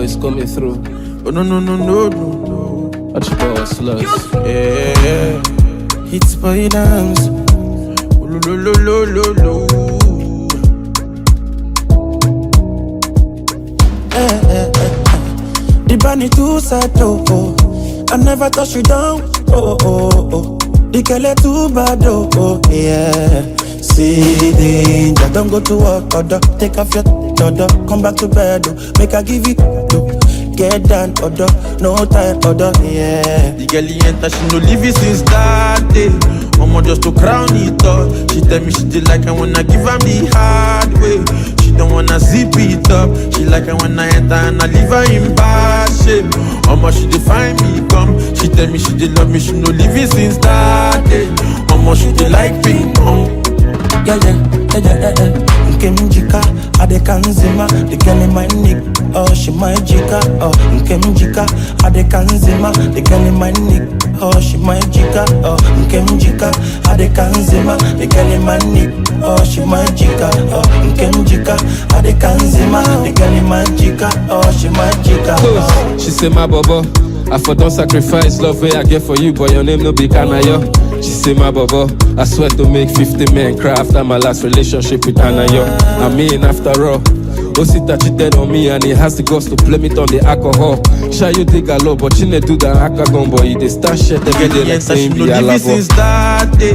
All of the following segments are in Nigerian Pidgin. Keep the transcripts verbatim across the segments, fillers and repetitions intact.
It's coming through. Oh no no no no no no. Watch your power slugs. Yeah, yeah. Hits by dance. Oh, lo lo lo lo lo lo. Eh, eh, eh, eh. The bunny too sad, oh, oh. I never touch you down, oh, oh, oh. The girl is too bad, oh, oh, yeah. See danger, don't go to work, order. Take off your order, come back to bed, oh. Make I give you, oh. Get down, order, no time, order, yeah. The girl he enter, she no leave it since that day. Omo just to crown it up. She tell me she did like I wanna give her the hard way. She don't wanna zip it up. She like I wanna enter and I leave her in bad shape. Omo she dey find me come. She tell me she dey love me, she no leave it since that day. Omo she dey like ping pong. Yeah, yeah, yeah, yeah, yeah, yeah. Nke m jika, I dey kanzima, the girl in my neck, oh, she my jika, oh, nke m jika, I dey kanzima, the girl in my neck, oh, she my jika, oh, nke m jika, I dey kanzima, the girl in my neck, oh, she my jika, oh, nke m jika, I dey kanzima, the girl in my jika, oh, she my jika, oh. She say my bobo, I for don sacrifice love wey I get for you, but your name no be Kanayo. She say my bobo, I swear to make fifty men cry after my last relationship with Anayo. I mean after all, Osita cheated on me and he has the guts to blame it on the alcohol. Sha you dig a lot, but she no do that akagon boy. He dey start shit every day like saying be alabo. Since that day,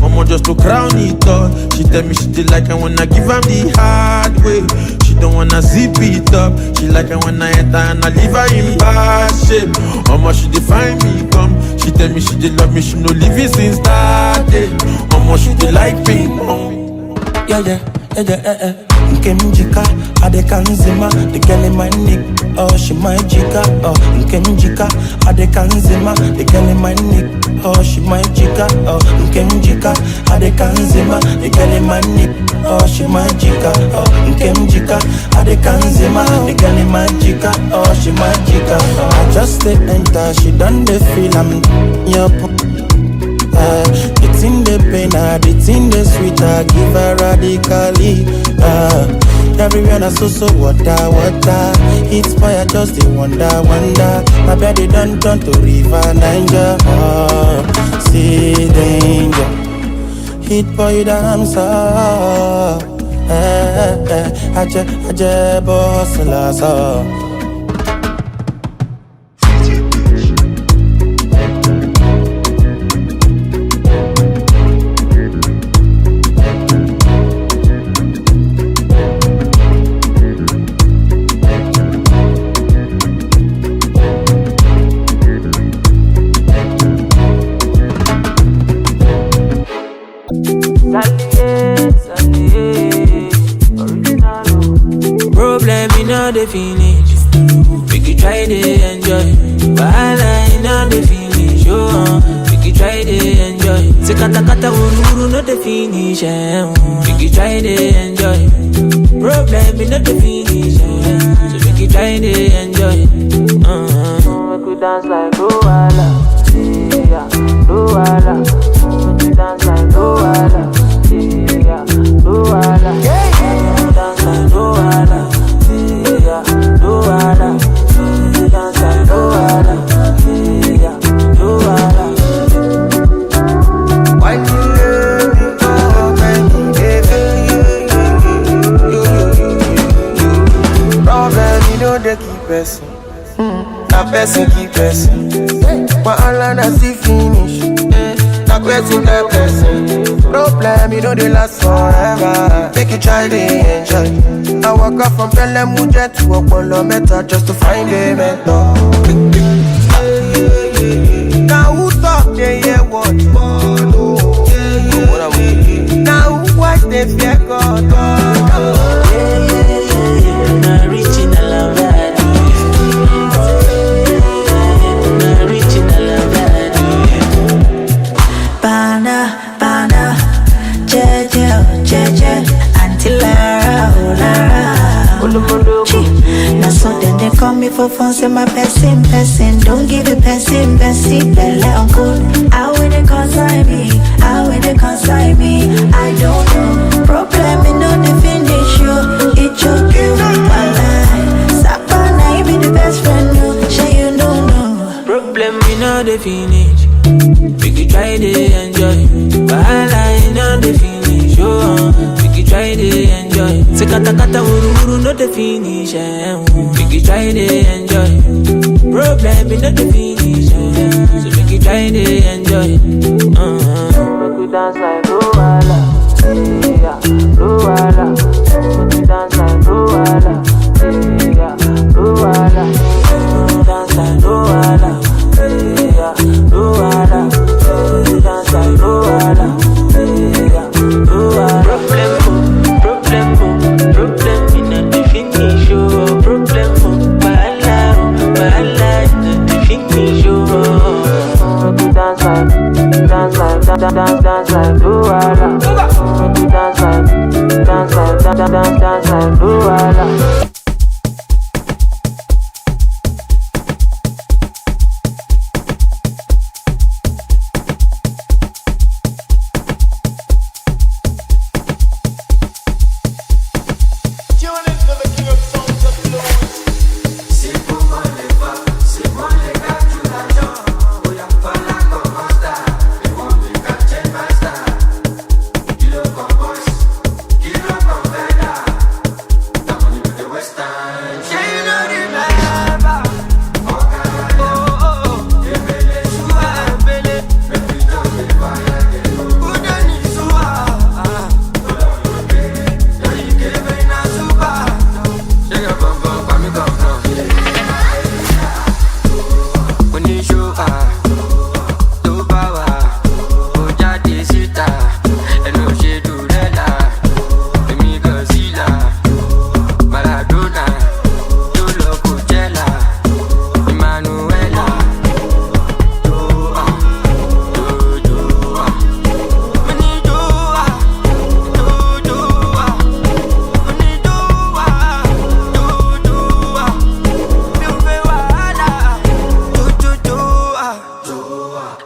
Omo just to crown it up. She tell me she did like I wanna give her the hard way. She don't wanna zip it up. She like I wanna enter and I leave her in bad shape. Omo she dey find me come. She tell me she dey love me, she no leave it since that day. Omo she dey like ping pong. Yeah, yeah, yeah, yeah, yeah, yeah. Nke m jika, I dey kanzima, the girl in my neck, oh, she my jika, oh, nke m jika, I dey kanzima, the girl in my neck, oh, she my jika, oh, nke m jika, I dey kanzima, the girl in my neck, oh, she my jika, oh, nke m jika, I dey kanzima, the girl in my jika, oh, she my jika, oh. I just dey enter, she done dey feel am, yup. Uh, the thing dey pain her, the thing dey sweet her, give her radically. Uh, everywhere na so so water, water. It's fire, just dey wonder, wonder. My body don turn to river Niger. Uh, see danger. Hit boy damn so. Eh, eh, eh. Aje, aje boss la so. Problem in all the finish. Make you try to enjoy. Wahala in all the finish. Oh, uh, make you try to enjoy. Say kata kata wuru wuru no the finish. Eh, oh, make you try to enjoy. Problem in all the finish. Eh, so make you try to enjoy. Uh, uh. Make we dance like Luala, yeah, Luala. Make we dance like Luala, yeah, Luala. Make we dance like Luala, yeah, Luala. Make we dance like Luala, yeah, Luala. Why you let me go, baby, baby? Problem, you know they keep us. Hmm. Na person keep person. Wahala na still finish. Eh, na person tell person. Problem, you know they last forever. Make you try to enjoy. I walk up from Pelham Mujer to Okpolo Meta just to find a mentor. Now who talk they hear what? Now who wise they fear God? Na original love I do. Na original love I do. Bana, bana, jeje, oh, jeje, Auntie Lara, oh, Lara. Chi, na so then they call me for phone, say my person, person, don't give a person, person, belle, uncle. How will they consign me? How will they consign me? I don't know. Problem, you know, they finish you. It choke you. Wallahi. Sapa, na him be the best. Problem we no dey finish. Make you try dey enjoy. Wahala e no dey finish. Oh, make you try dey enjoy. Say kata kata wuru wuru no dey finish. Eh. Make you try dey enjoy. Problem e no dey finish. Eh. So make you try dey enjoy. Uh-huh. Make we dance like Luala. Yeah, Luala. Make we dance like Luala. Yeah, Luala. Make we dance like Luala. Yeah, Luala. Make we dance like Luala. Yeah, Luala. Problem, oh, problem, oh, problem, we no dey finish, oh. Problem, oh, wahala, oh, wahala, we no dey finish, oh. Make we dance like, dance like, da- da- dance, dance like Luala. Make we dance like, dance like, da- da- dance, dance like Luala.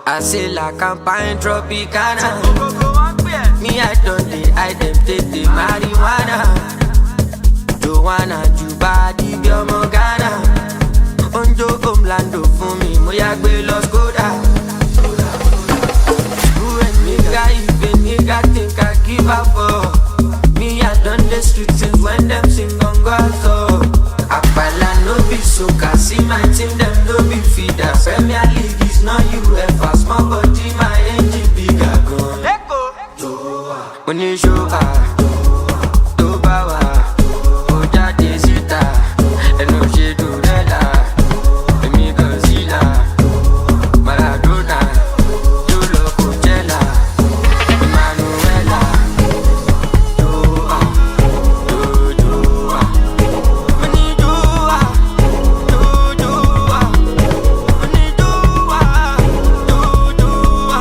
I say la campagne Tropicana. Me, I don't dey, I dem take the marijuana. Joanna, Juba, Dibia, Morgana. Onjo, Omlando, for me, Moyagbe, Los Goda. Who and nigga, even nigga, think I give up for. Me, I done the street since when them sing on God, so. Apala no be soca, see my team, them no be feeder. Premier League is not U F A, small body, my engine bigger gun. Oníṣòwò tó bá wà, ó jáde síta, ẹnu ṣe dùrẹ́là, èmi kan sílà, Maradona, tó lọ kò jẹ́là, Emmanuela, Joa, Joa, Oníjòwò, Joa, Oníjòwò, Joa,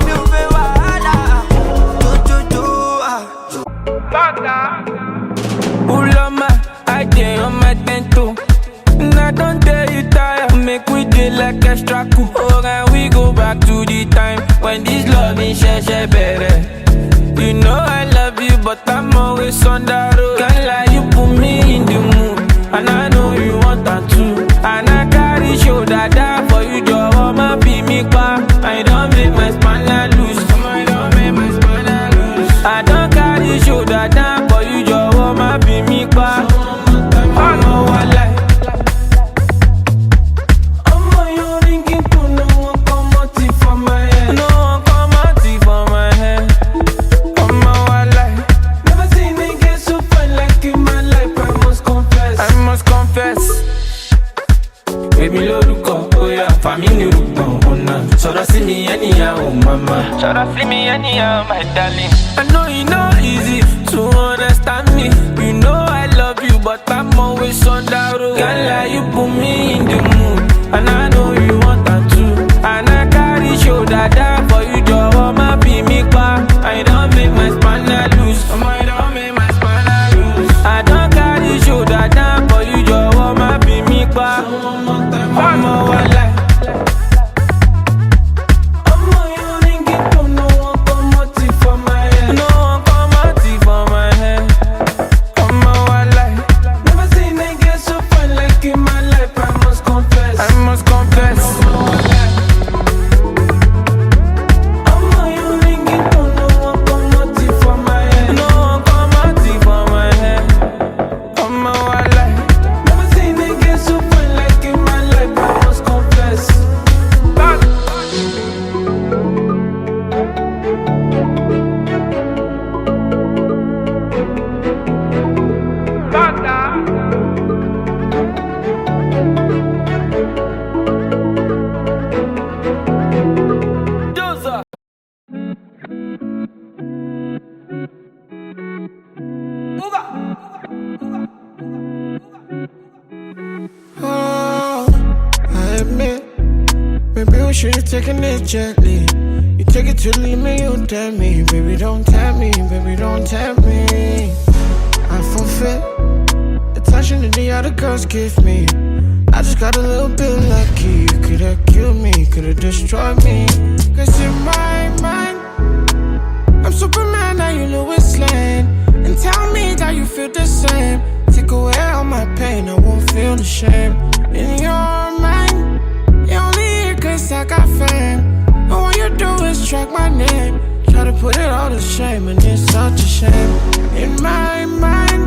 mi ò fẹ́ wàhálà, Jojojoa. Ulama, I dey on my ten toe. And I don't tell you tire, make we dey like extra cool. Oh, and we go back to the time when this love in sheshe bere. You know I love you, but I'm always on the road. Can't lie, you put me in the mood, and I know you want that too. And I carry shoulder die for you, Joe. My be me pa, I don't make my spanner loose. I don't make my spanner loose. I don't carry shoulder down for you, Joe. My be me pa. I know I lie. Omo, you ringing to no one come out it for my head. No one come out it for my head. Omo, I lie. Never seen a girl so fine like in my life. I must confess. I must confess. Baby, lórúkọ, ó yá, fà mí ní rúgbọ̀n, ó ná. Sọ̀rọ̀ sí mi anyhow, mama. Sọ̀rọ̀ sí mi anyhow, my darling. I know you know easy to understand me. You know I love you, but I'm always on the road. Can't lie, you put me in the mood, and I know you want that too. And I carry shoulder die for you, Joe. My be me pa, I don't make my spanner loose. I don't make my spanner loose. I don't carry shoulder down for you, Joe. My be me pa. Omo, I lie. Omo, you ringing to no one come out it for my head. No one come out it for my head. Omo, I lie. Never seen a girl so fine like in my life. I must confess. I must confess. Treat you taking it gently. You take it to the limit, you tempt me. Baby, don't tempt me, baby, don't tempt me. I forfeit. Attention that the other girls give me. I just got a little bit lucky. You could have killed me, could have destroyed me. Cause in my mind, I'm Superman, now you Lois Lane. And tell me that you feel the same. Take away all my pain, I won't feel the shame. In your mind, you only hear cause I got fame. And all you do is track my name. Try to put it all to shame, and it's such a shame. In my mind,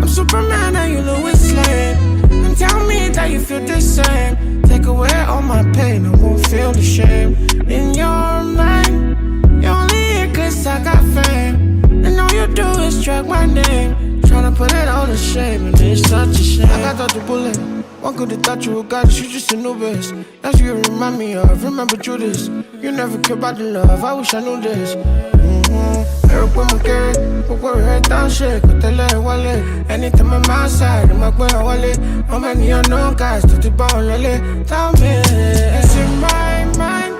I'm Superman, now you Lois Lane. And tell me that you feel the same. Take away all my pain, I won't feel the shame. In your mind, you only hear cause I got fame. And all you do is track my name. Tryna put it all to shame, and it's such a shame. I got out the bullet. One could have thought you were God, you just a new best. That's what you remind me of. Remember Judas. You never care about the love. I wish I knew this. Mm-hmm. Every woman carry, but we're head down shit. Go tell her wallet. Anytime I'm outside, I'm like, where I wallet. How many unknown guys to the ball, lolly? Tell me, it's in my mind.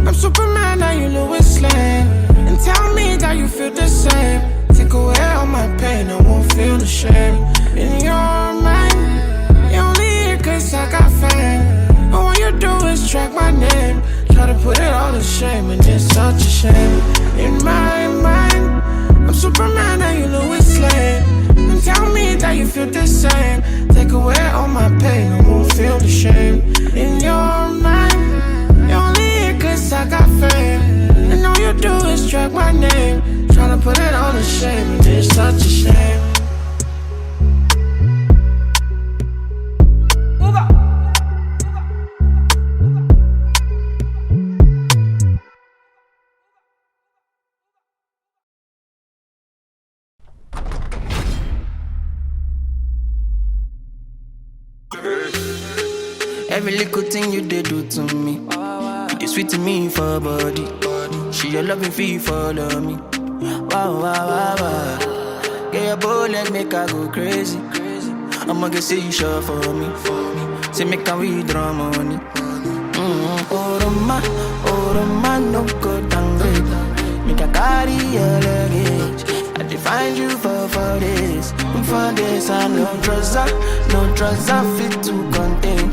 I'm Superman, now you Lois Lane. And tell me that you feel the same. Take away all my pain, I won't feel the shame. In your mind, you only hear cause I got fame. And all you do is track my name. Try to put it all to shame, and it's such a shame. In my mind, I'm Superman, now you Lois Lane. And tell me that you feel the same. Take away all my pain, I won't feel the shame. In your mind, you only hear cause I got fame. And all you do is track my name. Tryna put it all to shame, and it's such a shame. Every little thing you dey do to me, it dey sweet me for body. She your loving feel follow me. Wow, wow, wow, wow. Get your bullet, make I go crazy. I'ma get say you sure for me. Say make I withdraw money. Mm-hmm. Oroma, Oroma, no go downgrade. Make I carry your luggage. I dey find you for four days. For days, I no trust her, no trust her fit to contain.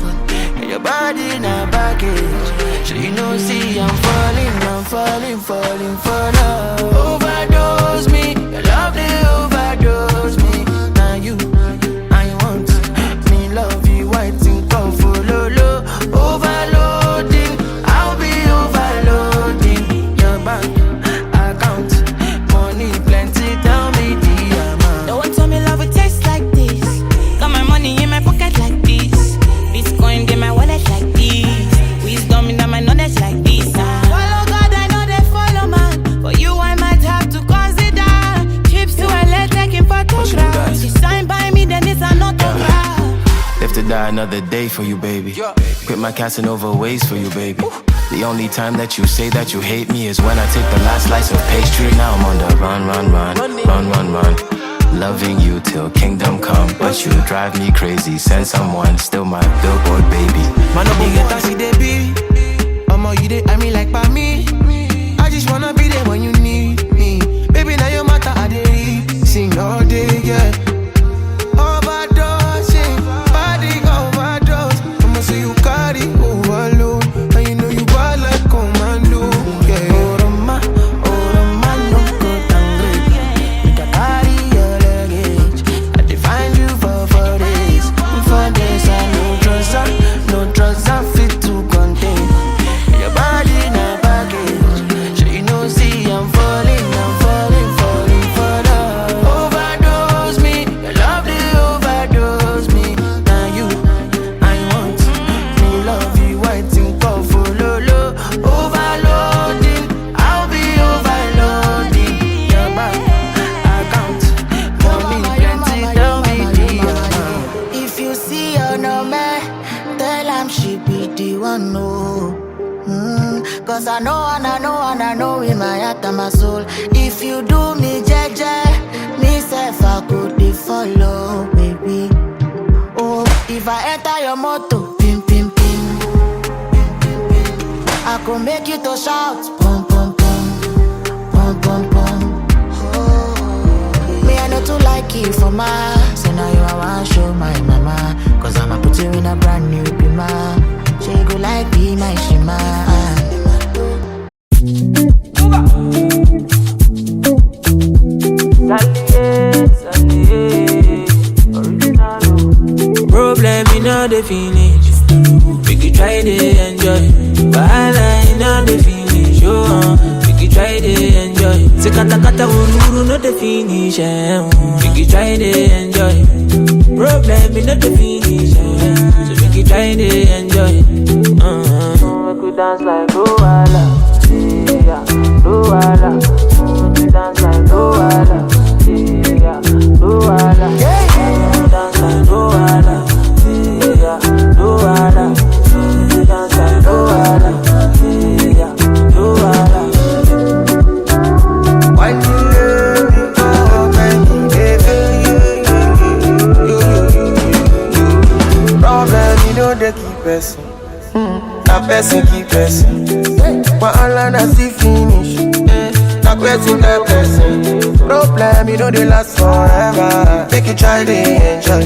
And your body na baggage. So you know, see, I'm falling, I'm falling, falling for love. Overdose me, your love they overdose me. Now you, I want me love you, I think of lolo. Overloading, I'll be overloading your bank account. Money plenty, tell me the amount. Don't tell me love will taste like this. Got my money in my pocket like this. Bitcoin in my wallet like this. Wisdom in my knowledge like this. Ah. Follow God, I know they follow man. For you, I might have to consider trips to L A, taking photographs. You sign by me, then it's an autograph. Live to die another day for you, baby. Quit my Casanova ways for you, baby. The only time that you say that you hate me is when I take the last slice of pastry. Now I'm on the run, run, run, run, run, run. Loving you till kingdom come, but you drive me crazy. Send someone, still my billboard baby. Man, no get as you dey be. Omo, you dey eye me like by me. I just wanna be there when you need me. Baby, now your matter I dey read. Sing all day, yeah. Overdosing, body overdose. I'ma say you carry overload, and you know you bad like commando. Yeah. Oroma, Oroma, no go downgrade. Make I carry your luggage. I dey find you for four days. Four days, I no trust her, no trust her fit to contain. Your body na baggage. So you know, see, I'm falling, I'm falling, falling for love. Overdose me, your love they overdose me. Now you, I want me love you, I think of lolo. Overloading, I'll be overloading your bank account. Money plenty, tell me the amount. If you see your number, tell am she be the one, no. Mm, cause I know and I know and I know in my heart and my soul. If you do me jeje, me self I could dey follow, baby. Oh, if I enter your motor, pim pim pim. I go make you to shout, pum pum pum, pum pum pum. Me, I know to like you for my, so now you I want show my mama, cause I'ma put you in a brand new bima. She go like be my shima. Problem in all the finish. Make you try to enjoy. Wahala in all the finish. Oh, uh, make you try to enjoy. Say kata kata wuru wuru no the finish. Eh, oh. Make you try to enjoy. Problem in all the finish. Eh, so make you try to enjoy. Uh-huh. Make we dance like Luala, yeah, Luala. Make we dance like Luala, yeah, Luala. Make we dance like Luala, yeah, Luala. Make we dance like Luala, yeah, Luala. Why you let me go when you dey feel? Problem, you know they keep person. Na person keep person. Wahala na still finish. Na person tell person. Problem, you know they last forever. Make you try to enjoy.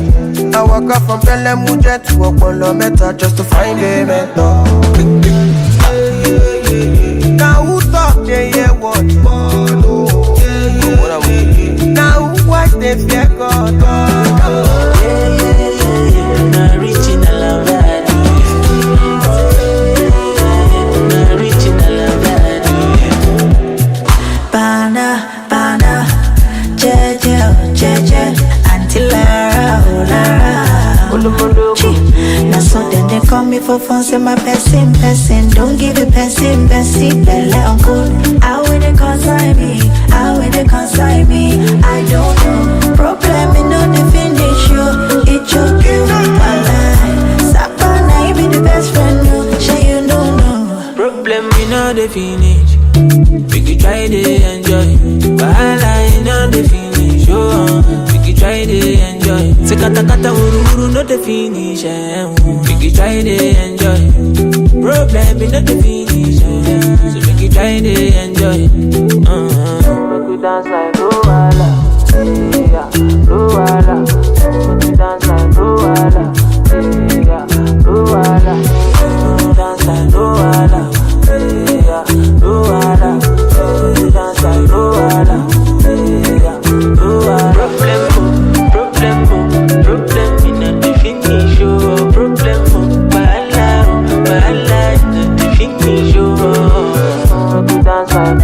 I walk up from Pelham Mujer to Okpolo Meta just to find a mentor. Now who talk they hear what? Now who wise they fear God? Na original love I do. Na original love I do. Bana, bana, jeje, oh, jeje, Auntie Lara, oh, Lara. Chi, na so then they call me for phone, say my person, person, don't give a person, person, belle uncle. How will they consign me? How will they consign me? I don't know. Problem, you know, they finish you. It choke you. Wallahi. Sapa, na he be the best friend, no. Shey you don't know. Problem, you know, they finish. Make you try to enjoy. Wahala, you know, they finish. Oh, uh, make you try to enjoy. Say kata kata wuru wuru no the finish. Eh, oh. Make you try to enjoy. Problem, you know, they finish. Eh, so make you try to enjoy. Uh-huh. Make we dance like Luala, yeah, Luala. Make we dance like Luala, yeah, Luala. Make we dance like Luala, yeah, Luala. Make we dance like Luala, yeah, Luala. Problem, oh, problem, oh, problem, in the finish, oh, problem, oh, wahala, oh, wahala, in the finish, oh. Make we dance like,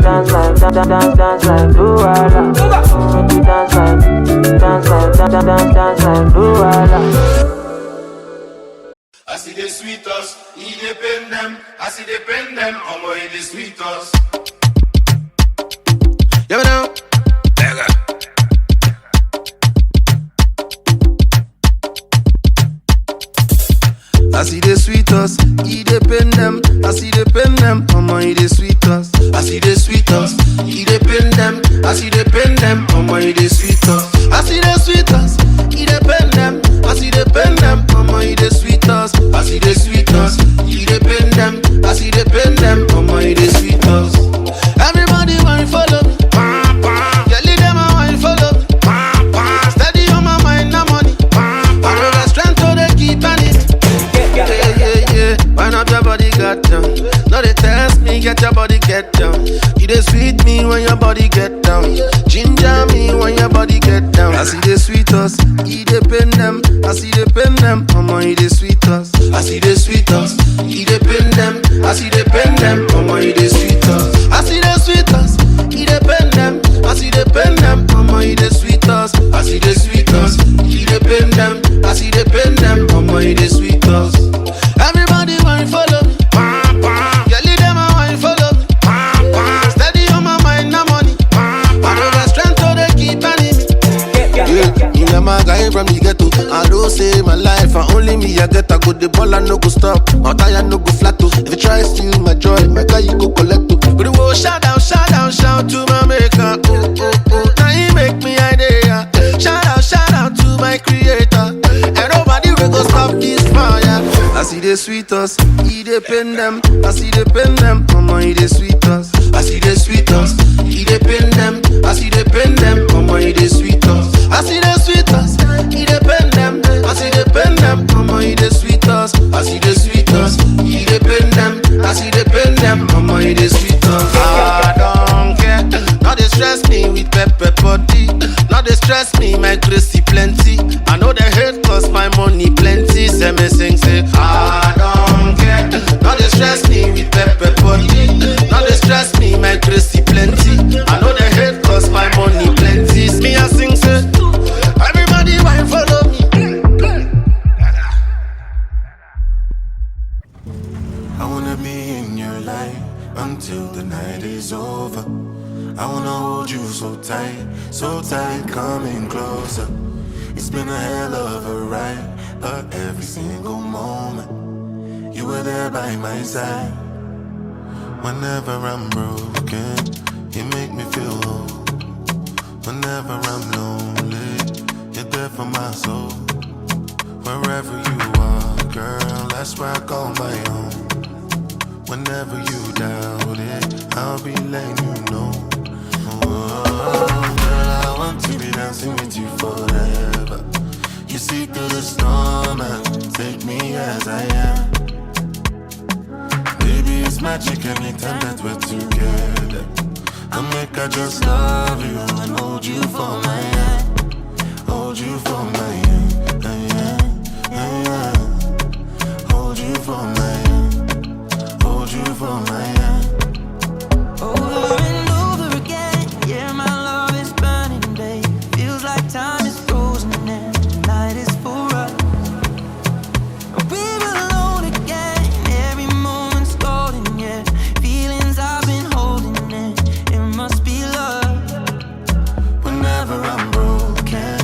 dance like, dance, dance, dance like Luala. Make we dance like, dance like, dance, dance, dance like Luala. As it dey sweet us, e dey pain them. As it dey pain them, omo, e dey sweet us. Yeah, now. As it dey sweet us, e dey pain them. As it dey pain them, omo, e dey sweet us. As it dey sweet us, e dey pain them. As it dey pain them, omo, e dey sweet us. As it dey sweet us, e dey pain them. As it dey pain them, omo, e dey sweet us. As it dey sweet us, e dey pain them. As it dey pain them, omo, e dey sweet us. Everybody want follow me. Girl, leave them, I want follow me. Steady on my mind, no money. I know the strength to dey keep on it. Yeah, yeah, yeah. Wind up your body, goddamn. No, they test me, get your body, get down. You dey sweet me when your body get down. Ginger me when your body get down. As it dey sweet us, e dey pain them. As it dey pain them, omo, e dey sweet us. As it dey sweet us, e dey pain them. As it dey pain them, omo, e dey sweet us. As it dey sweet us, e dey pain them. As it dey pain them, omo, e dey sweet us. As it dey sweet us, e dey pain them. As it dey pain them, omo, e dey sweet us. Everybody want follow me. Girl, leave them, I want follow me. Steady on my mind, no money. I know the strength to dey keep enemy. Yeah, me and my guy from the ghetto. I know say my life, I only me I get. I go the ball, I no go stop. My tire no go flat too. If you try steal my joy, my guy you go collect too. But the world shout out, shout out, shout to my maker. Oh, oh, oh. Now he make me idea. Shout out, shout out to my creator. And nobody will go stop this fire. As As e dey sweet us, e dey pain them. As e dey pain them, omo, e dey sweet us. As e dey sweet us, e dey pain them. As e dey pain them, omo, e dey sweet us. As e dey sweet us, e dey pain them. As e dey pain them, omo, e dey sweet us. As e dey sweet us, e dey pain them. As e dey pain them, omo, e dey sweet us. I don't care. No dey stress me with pepper body. No dey stress me, my crazy plenty. I know they hate cause my money plenty. Say me sing say I don't care. No dey stress me with pepper body. No dey stress me, my crazy plenty. I know they hate cause my money plenty. Me I sing say everybody wine follow me. I wanna be in your life until the night is over. I wanna hold you so tight, so tight, coming closer. It's been a hell of a ride, but every single moment you were there by my side. Whenever I'm broken, you make me feel whole. Whenever I'm lonely, you're there for my soul. Wherever you are, girl, that's where I call my own. Whenever you doubt it, I'll be letting you know. Oh, girl, I want to be dancing with you forever. You see through the storm and take me as I am. Baby, it's magic anytime that we're together. I make I just love you and hold you for my hand. Hold you for my hand. Hand, hand, hand. Hold you for my hand. Hold you for my hand. Over and over again, yeah, my love is burning, babe. Feels like time is frozen and the night is for us. We're alone again, every moment's golden, yeah. Feelings I've been holding in, it must be love. Whenever I'm broken,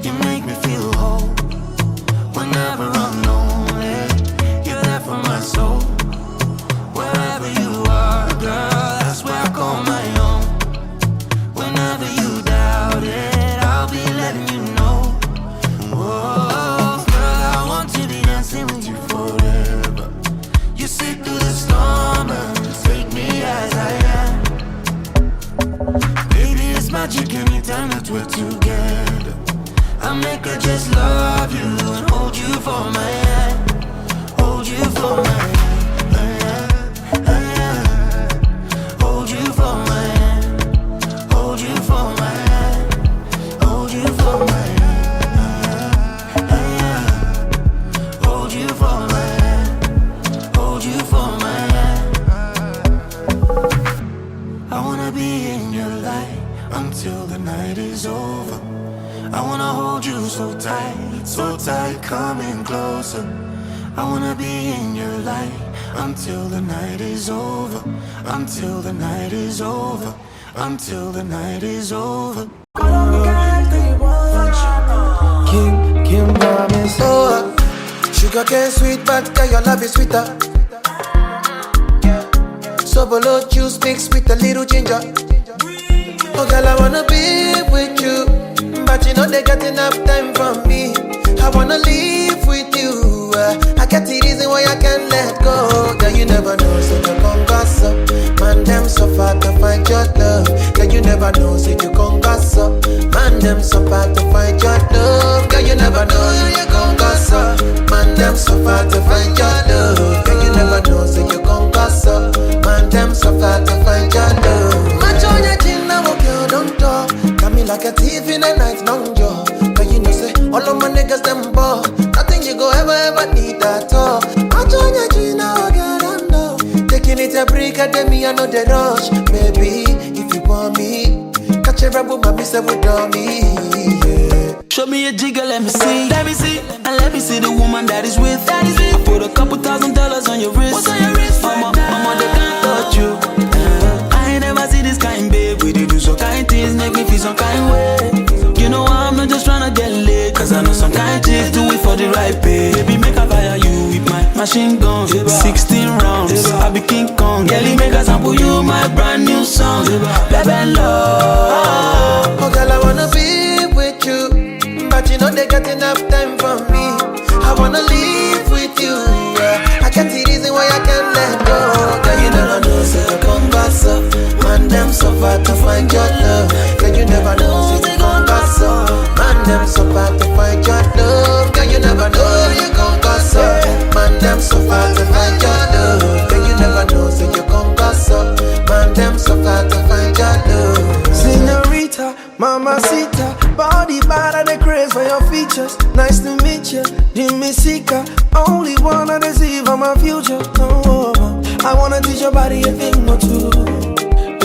you make me feel whole. Whenever I'm lonely, you're there for my soul. Wherever you are, girl, that's where I call my own. Whenever you doubt it, I'll be letting you know. Oh, girl, I want to be dancing with you forever. You see through the storm and take me as I am. Baby, it's magic anytime that we're together. I make I just love you and hold you for my hand. Hold you for my hand. Hold you for my hand. Hold you for my hand. Hold you for my hand. Hold you for my hand. Hold you for my hand. I wanna be in your life until the night is over. I wanna hold you so tight, so tight, coming closer. I wanna be in your life until the night is over, until the night is over, until the night is over. Kim, Kim promise. Oh, sugar cane sweet, but girl, your love is sweeter. Sobolo juice mixed with a little ginger. Oh, girl, I wanna be with you, but you know they got enough time for me. I wanna live with you. Uh, I get the reason why I can't let go. Girl, you never know, so you come gossip. Man, them suffer to find your love. Girl, you never know, so you come gossip. Man, them suffer to find your love. Girl, you never know, you come gossip. Man, them suffer to find your love. Girl, you never know, so you come gossip. Man, them suffer to find your love. Match on your chin, now, okay, don't talk. Got me like a thief in the night, long jaw. But you know, say, all of my niggas, them ball. Nothing you go ever, ever need at all. Match on your chin, now, okay, don't know. Taking it a break, at me, I know the rush. Baby, if you want me, catch a rebel, but me say, we don't me. Yeah. Show me a jigger, let me see. Let me see. And let me see the woman that is with. That is with. I put a couple thousand dollars on your wrist. What's on your wrist? Mama, right now? Mama, they can't touch you. Uh, I ain't never see this kind, babe. We dey do some kind things, make me feel some kind way. You know I'm not just tryna get laid, 'cause I know some kind chicks do it for the right pay. Baby, make I fire you with my machine gun. sixteen rounds, I be King Kong. Girl, make I sample you my brand new song. Baby, love. Oh, girl, I wanna be with you, but you know they got enough time for me. I wanna live with you. Yeah. Seeker, only wanna deceive on my future. No, I wanna teach your body a thing or two.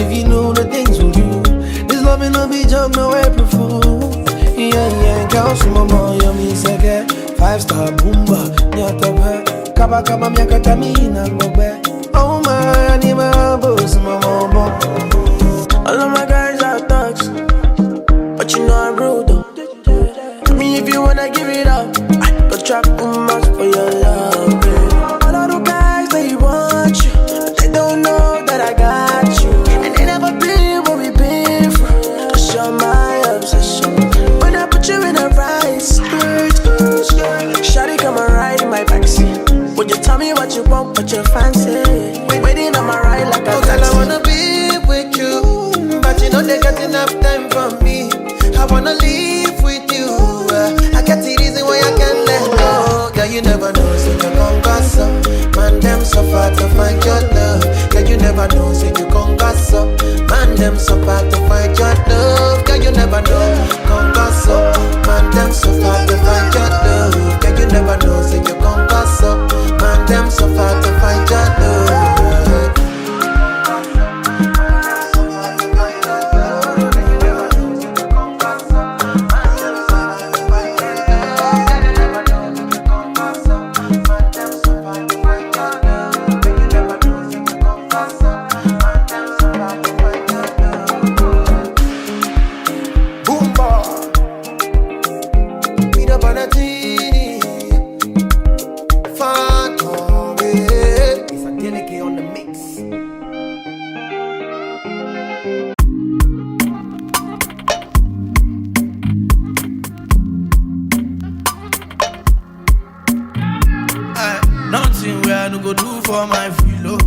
If you know the things we do, this love ain't no be jump, no April Fool. Yeah, yeah, girl, some more, yummy, second. Five star boomba, nyatabe. Kaba kaba, miakatamina, ngobe. Oh my, animal, boss, mama. All of my guys are thugs, but you know I'm rude though. Tell me if you wanna give it up. I go trap too much for your love, babe. All of the guys, they want you, but they don't know that I got you. And they never been where we been from. Just show my obsession. When I put you in a right skirt, skirt, skirt. Shawty, come and ride in my backseat. Would you tell me what you want, what you fancy? Waiting on my ride like a Oh, girl, I taxi. Wanna be with you, but you know they got enough time for me. I wanna live with you. Uh, I got the reason why I can't let go. Girl, you never know, so you gon' go so. Man, them so far to find your love. Girl, you never know, so you gon' go so. Man, them so far to find your love. Girl, you never know, gon' go so. Man, them so far to find your love. Girl, you never know, so you gon' go so. Man, them so far to find your love. Boomba. Peanut butter tea. Fun, come here. It's a delicate on the mix. Eh, nothing where I no go do for my filo.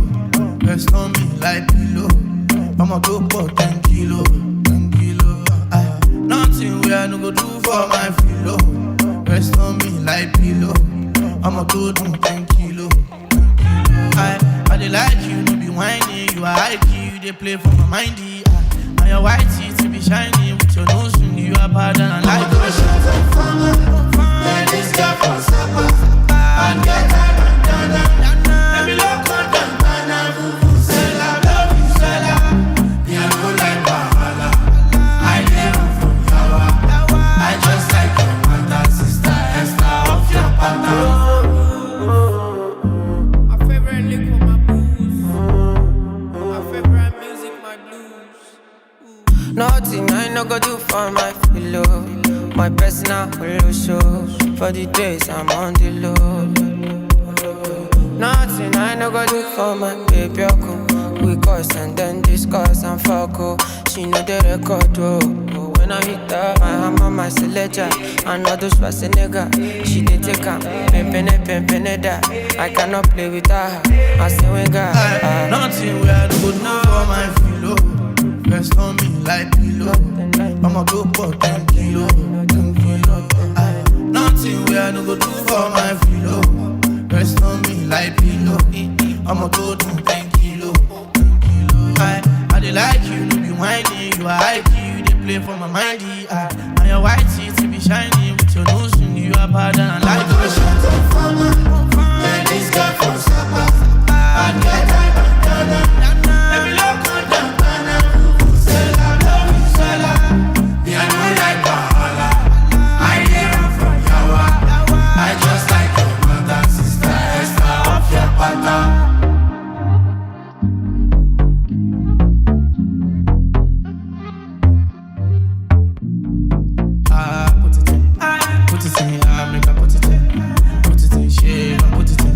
Rest on me like pillow. I'ma go for ten kilo, ten kilo. Eh, nothing where I no go do for my filo. Rest on me like pillow. I'ma go do ten kilo. I, I dey like you, no be whiny. You are high key, you dey play for my mind. Ah, and your white teeth be shiny with your nose ring. You are bad and I like you. Fine, this girl from Sapa. Bad girl, time and dada. Let me look on them, man, I move, sell, I love you, sell, I. Me, I no like wahala. I dey run from yawa. I just like your mother, sister, Esther, off your pata. My favorite liquor, my booze. My favorite music, my blues. Nothing I no go do for my pillow. My personal polo show. For the days I'm on the low. Nothing I no go do for my baby. Oko. We cuss and then discuss and fuck, oh. She know the record, oh. Oh, when I hit her, my hammer, my selector. Another Schwarzenegger, she dey take am, pempene, pempene da. I cannot play with her. I say when God, nothing where I no go do for my filo. Rest on me like pillow. I'ma go for ten kilo, ten kilo. Ah, nothing where I no go do for my filo. Rest on me like pillow. I'ma go do ten kilo, ten kilo. I, I dey like you, no be whiny. You are high key, you dey play for my mind. Ah, and your white teeth be shiny with your nose ring. You are bad and I like you. This girl from Sapa, bad girl, type of dada. Let me look on them, man, I move, sell, I love you, sell, I. Me, I no like wahala. I dey run from yawa. I just like your mother, sister, Esther, off your pata. Ah, put it in, put it in, ah, make I put it in, put it in, shave, I put it in,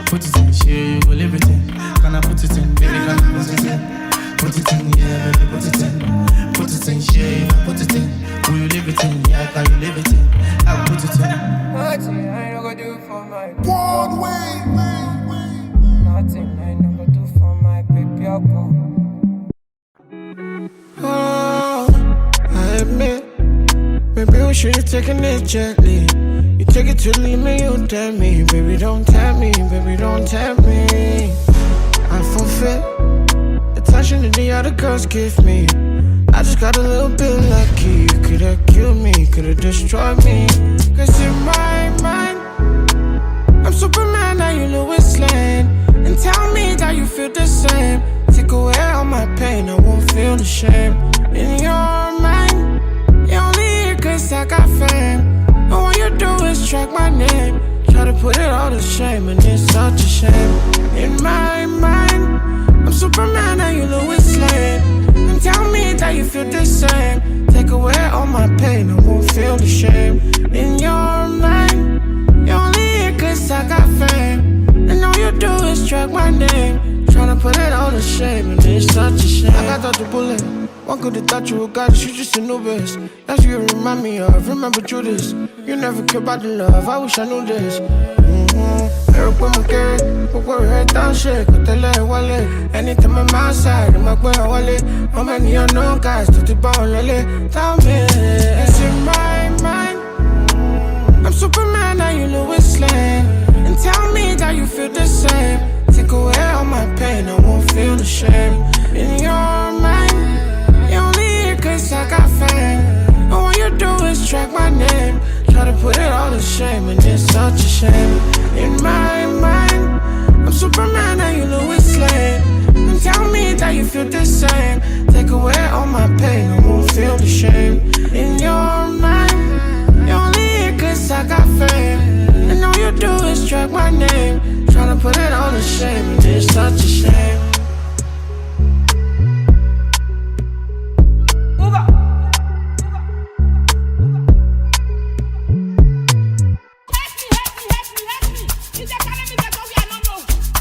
put it in, shave, you go live it in. Can I put it in, baby, can I put it in? Put it in, yeah, baby, put it in, put it in, shave, I put it in. Will you live it in? Yeah, can you live it in? I put it in. Nothing I no go do for my Broadway. Nothing I no go do for my baby. I'll go. Oh, I admit, maybe we should have taken it gently. You take it to the limit, you tempt me. Baby, don't tempt me, baby, don't tempt me. I forfeit attention that the other girls give me. I just got a little bit lucky. You could have killed me, could have destroyed me. Cause in my mind, Shame and it's such a shame. In my mind, I'm Superman and you Lois Lane. And tell me that you feel the same. Take away all my pain, I won't feel the shame. In your mind, you only here 'cause I got fame. And all you do is track my name. Tryna put it all to shame, and it's such a shame. I got out the bullet. One could have thought you were God, you just a new best. That's what you remind me of. Remember Judas. You never care about the love. I wish I knew this. Mm-hmm. Ẹ̀rù pé mo kéré, gbogbo rẹ̀ tá ń ṣe kò tẹ́lẹ̀ wọlé. Anytime I'm outside, I'm like, where I wallet. How many unknown guys to the ball lolly? Tell me, it's in my mind. I'm Superman, now you Lois Lane. And tell me that you feel the same. Take away all my pain, I won't feel the shame. In your mind, you only here 'cause I got fame. And all you do is track my name. Try to put it all to shame, and it's such a shame. In my mind, I'm Superman, now you Lois Lane. And tell me that you feel the same. Take away all my pain, I won't feel the shame. In your mind, you only here 'cause I got fame. And all you do is track my name. Tryna put it all to shame, and it's such a shame.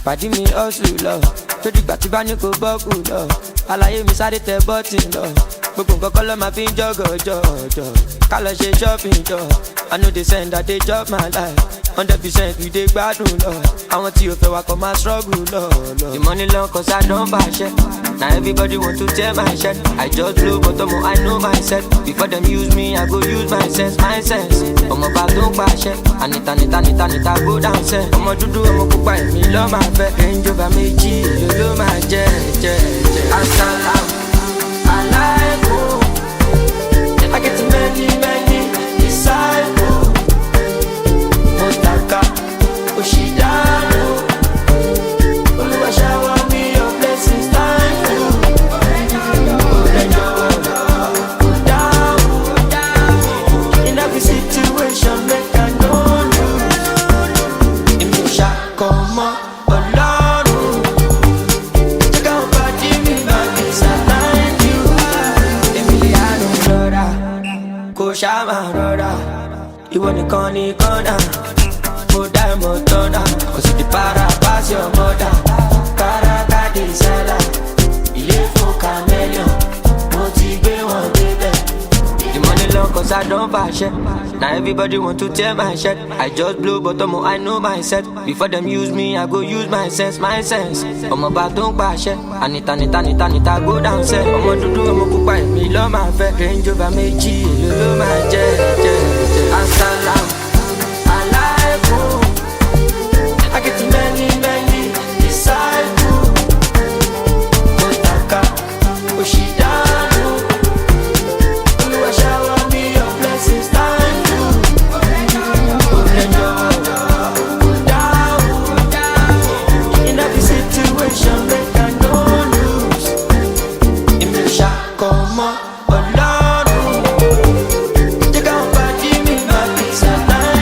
Pàdí mi hustle lọ, tó dìgbà tí bá ní kó bọ́kù lọ. Àlàyé mi sáré tẹ bọ́tì lọ. Gbogbo nǹkan kọ́ ló máa fi ń jọ́gọ̀ jọ̀jọ̀. Ká lọ ṣe shopping jọ. I know they send that they chop my life. Hundred percent we dey gbádùn lọ. Àwọn tí ò fẹ́ wa kọ́ máa struggle lọ lọ. The money long 'cause I don fàṣẹ. Now everybody want to tear my shirt. I just blow but ọmọ I know myself. Before them use me, I go use my sense, my sense. Ọmọ bá tó ń pàṣẹ. Anita, Anita, Anita, Anita, go down, sir. Ọmọ dúdú, ọmọ pupa, èmi ló máa fẹ́. Range Rover méjì, èlò ló máa jẹ́, jẹ́, jẹ́. Asalaam alaikum. I get many, many disciples. Motaka, Oshidano. Olúwa shower me your blessings, thank you. Olenjo, down. In every situation, make I no lose. Èmi ò ṣàkọmọ́ Ọlọ́run. Check out body mi, my visa, thank you. Emiliano, brother. Kò ṣá máa rọra. Ìwọ nìkan ni kọ́nà. Mo dá ìmọ̀ tọ́nà. Kò sì ti para pass your mother. Káraká di sálà. Ilé fún chameleon. Mo ti gbé wọn débẹ̀. The money long 'cause I don fàṣẹ. Now everybody want to tear my shirt. I just blow but ọmọ I know myself. Before them use me, I go use my sense, my sense. Ọmọ bá tó ń pàṣẹ. Anita, Anita, Anita, Anita, go down, sir. Ọmọ dúdú, ọmọ pupa, èmi ló máa fẹ́. Range Rover méjì, èlò ló máa jẹ́, jẹ́, jẹ́. Asalaam alaikum. I get many, many disciples. Motaka, Oshidano. Olúwa shower me your blessings, thank you. Olenjo, down. In every situation, make I no lose. Èmi ò ṣàkọmọ́ Ọlọ́run. Jẹ́ káwọn pàdé mi máa fi ṣàlàyé.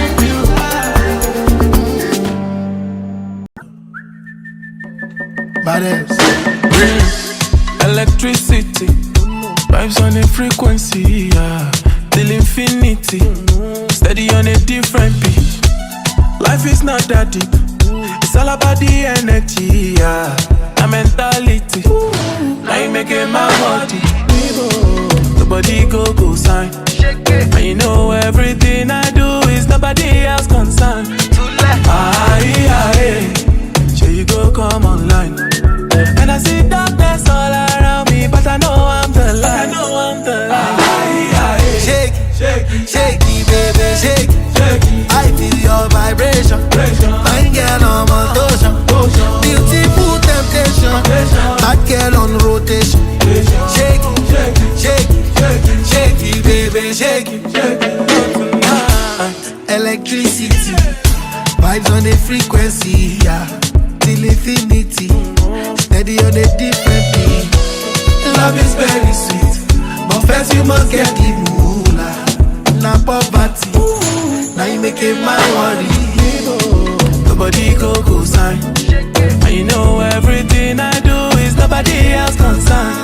Baddest. Electricity. Vibes on a frequency, yeah. Till infinity. Steady on a different beat. Life is not that deep. It's all about the energy, yeah. A mentality. Now you make a man body. Nobody go go sign. And you know everything I do is nobody else concern. Aye, aye. Sure you go come online. And I see darkness all around me, but I know I'm the light. I know I'm the light. Aye, aye. Shake, shake, shake it, baby, shake it. I feel your vibration. Fine girl on motion. Beautiful temptation. Hot girl on rotation. Shake it, shake it, shake it, shake it, baby, shake it. Electricity. Vibes on the frequency, yeah. Till infinity. Steady on a different beat. Love is very sweet, but first you must get the moolah. Na poverty, now you make a man worry. And you know everything I do is nobody else concerned.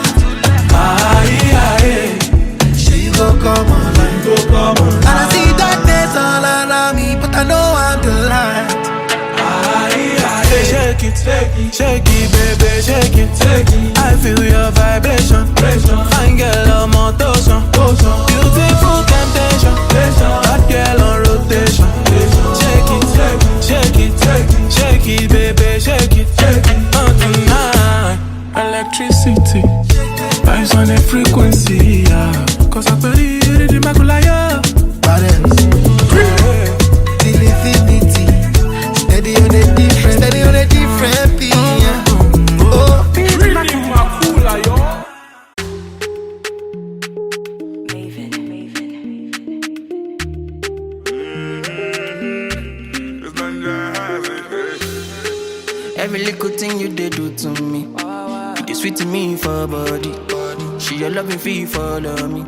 Aye, aye. She go come online. Go come online. And I see darkness all around me, but I know I'm the light. Aye, aye. Say, shake it, shake it, shake it, baby, shake it, shake it. I feel your vibration, vibration. Fine girl on motion, motion. Beautiful temptation, temptation. Bad girl on rotation. Shake it, shake it, shake it, shake it, baby, shake it, shake it. Oh, tonight. Electricity, rise on the frequency, yeah. Cause I believe you did the Makulaya. Balance. Till infinity. Steady on a different, steady on a different thing, yeah. Oh, every little thing you did do to me, it sweet to me for body. She your loving feel follow me.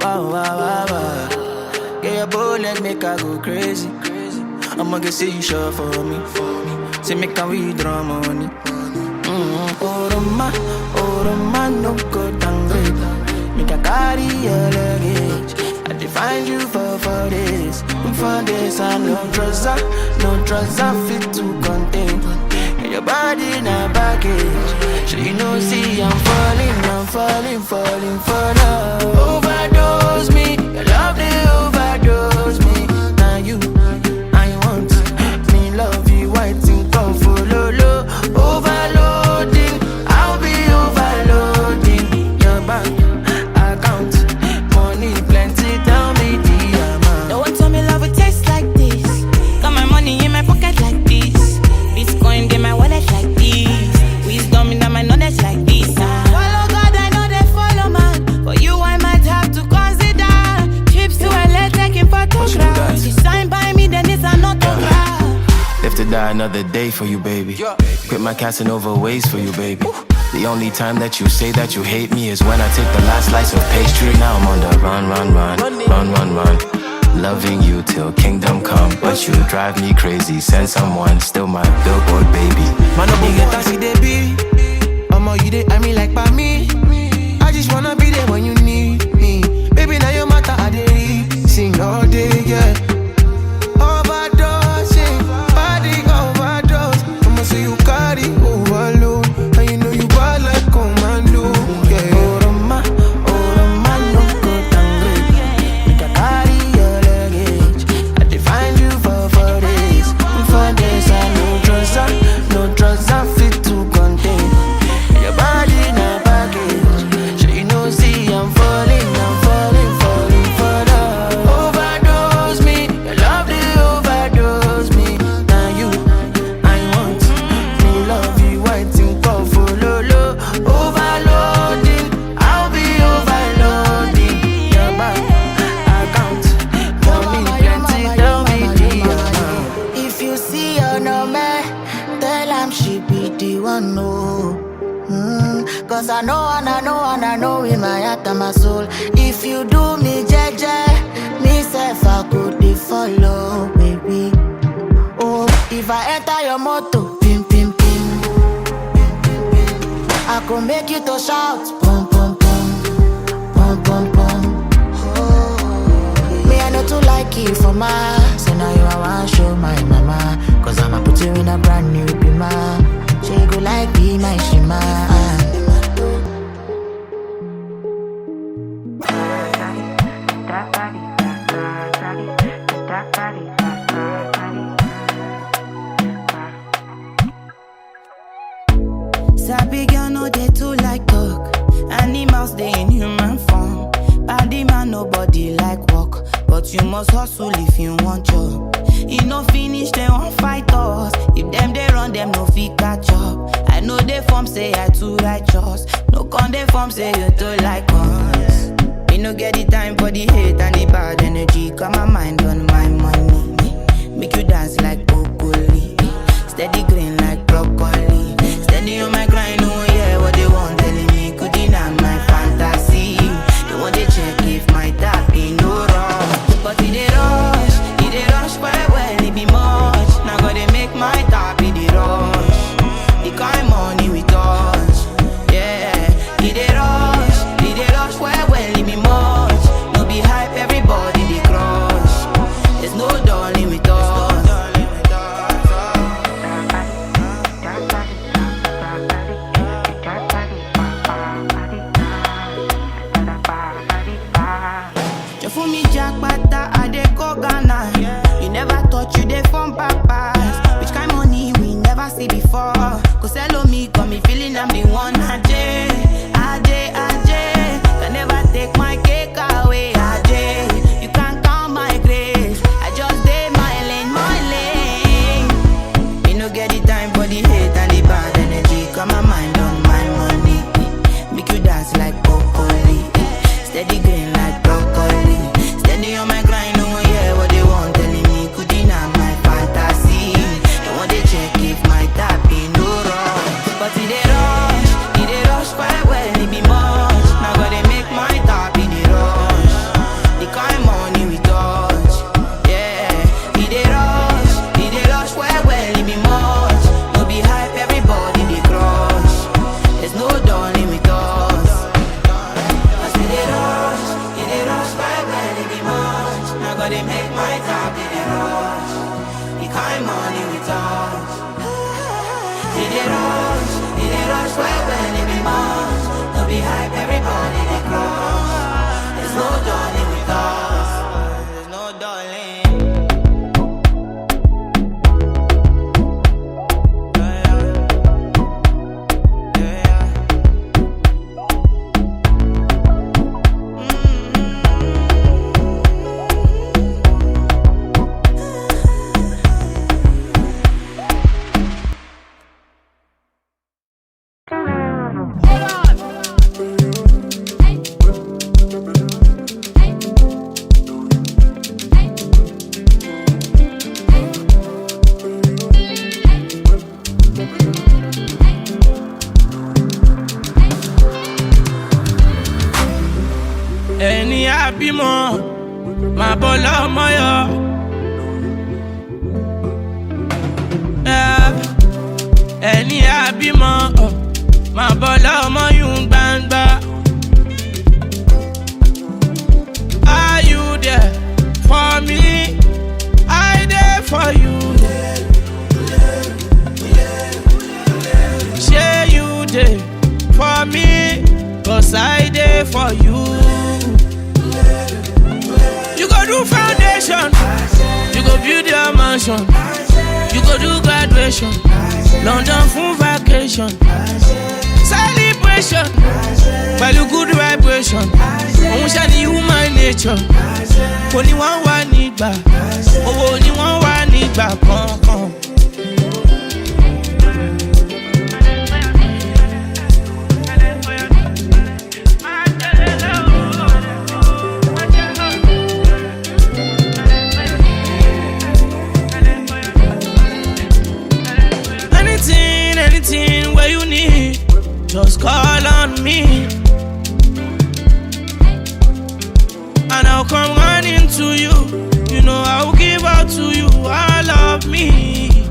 Wow, wow, wow, wow. Yeah, your bullet make I go crazy. I'ma get see you sure for me, for me. Say make I withdraw money. Mm-hmm. Oroma, Oroma, no go downgrade. Make I carry your luggage. I define you for, for this, for this. I no trouser, no trouser fit to contain. And your body na package. So you know, see, I'm falling, I'm falling, falling for love. Overdose me, your love they overdose me. Now you, I want me love you, white in come for lolo. Overloading, I'll be overloading your bank account. Money plenty, tell me the amount. Don't tell me love will taste like this. Got my money in my pocket like this. Bitcoin in my wallet like this. Wisdom in my knowledge like this. Ah. Follow God, I know they follow man. For you, I might have to consider. Trips to L A, taking photographs. You sign by me, then it's an autograph. Live to die another day for you, baby. Quit my Casanova ways for you, baby. The only time that you say that you hate me is when I take the last slice of pastry. Now I'm on the run, run, run, run, run, run. Loving you till kingdom come, but you drive me crazy. Send someone, still my billboard baby. Man, no be get as e dey be. Omo, you dey eye me like pa me. I just wanna be there when you need me. Baby, now your matter I dey read. Sing all day, yeah. Overdosing, body overdose. I'ma say you carry overload, and you know you bad like commando. Yeah. Oroma, Oroma, no go downgrade. Make I carry your luggage. I define you for, for this, for this. I no trouser, no trouser fit to contain. Your body na package. So you know, see, I'm falling, I'm falling, falling for love. Overdose me, your love they overdose me. Now you, I want me love you, white in come for lolo. Overloading, I'll be overloading your bank account. Money plenty, tell me the amount. If you see your number, tell am she be the one, no. Mm, cause I know and I know and I know in my heart and my soul. If you do me jeje, me self I go dey follow, baby. Oh, if I enter your motor, pim pim pim, I go make you to shout, pum pum pum, pum pum pum. Me I know too like you for my, so now you I want show my mama. Cause I'ma put you in a brand new bima. She go like be my shima. Sabi girl no dey too like talk. Animals dey in human form. Body man nobody like work, but you must hustle if you want job. E no finish, they won't fight us. If them they run, them no fit catch up. I know they form say I too righteous. No con they form say you too like us. Me no get the time for the hate and the bad energy. Got my mind on my money. Make you dance like broccoli. Steady green like broccoli. Steady on my grind, oh yeah, what they want telling me. Could deny my fantasy. They want to check if my tap in no wrong. But it dey rush, it dey rush well well, it be much. Now go dey make my tap, it dey rush. It dey rush, it dey rush well well, it be much. No be hype, everybody dey crush. There's no darling with us. There's no darling. Ẹni àbímọ, máa bọ́ lọ́mọ yọ. Yeah. Ẹni àbímọ, máa bọ́ lọ́mọ yún gbangba. Are you there for me? I there for you. Shey you dey for me? 'Cause I dey for you. You go do foundation, you go build your mansion, you go do graduation, London fún vacation, celebration, pẹ̀lú good vibration. Òun ṣá ni human nature. Kò ní wọ́n wá nígbà, owó ni wọ́n wá nígbà kankan. Anything, anything where you need, just call on me. And I'll come running to you. You know I'll give out to you all of me.